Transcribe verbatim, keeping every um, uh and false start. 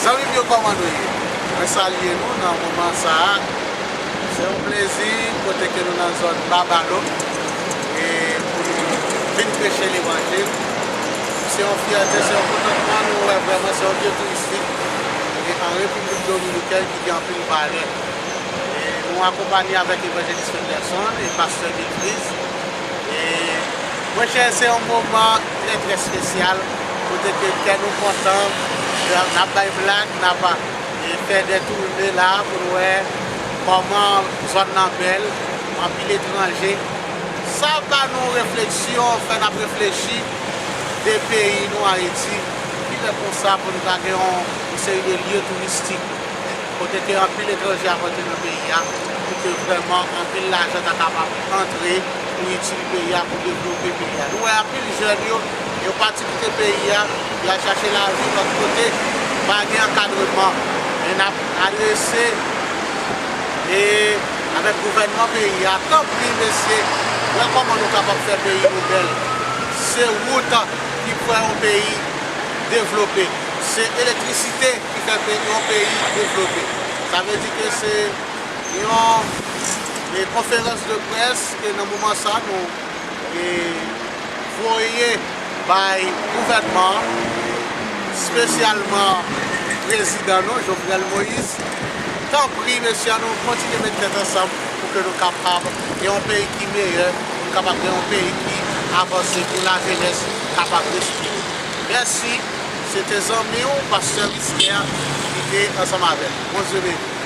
Zanmi m yo, kòman nou ye? Mwen salye nou nan moman sa a. Se yon plezi kote ke nou nan zòn Babalo e pou nou vin preche levanjil. Se yon fyète, se yon kontantman. Nou wè vrèman se yon lye touristik e an Repiblik Dominikèn ki gen anpil valè. E nou akonpanye avèk evanjelis Fenderson e pastè Beatrice. E monchè, se yon moman trè, trè espesyal, kote ke kè nou kontan, n ap bay blag, n ap, e, fè de toune la pou n wè kòman zòn nan bèl, anpil etranje. Sa ba nou refleksyon, fè n ap reflechi de peyi nou, Ayiti. Kilè konsa pou nou ta gen yon, yon seri de lye touristik kote ke anpil etranje ap antre nan peyi a, pou ke vrèman anpil lajan ta kapab antre pou itil peyi a, pou devlope peyi a. Nou wè anpil jèn yo, yo pati kite peyi a, y al chache lavi lòt kote, pa gen ankadreman. Men n ap adrese e avèk gouvènman peyi a, tanpri mesye, wè kòman nou kapab fè peyi nou bèl. Se wout ki fè yon peyi devlope. Se elektrisite ki fè pe-, yon peyi devlope. Sa vle di ke se yon, e, konferans de près ke nan moman sa nou, e, voye bay gouvènman an, espesyalman prezidan nou, Jovenel Moïse. Tanpri, mesye, ann nou kontinye met tèt ansanm pou ke nou kapab gen yon peyi ki meyè, pou nou kapab gen yon peyi ki avanse pou lajenès kapab respire. Mèsi, se te zanmi w, pastè Riskier, ki te ansanm avè nou. Bondye beni.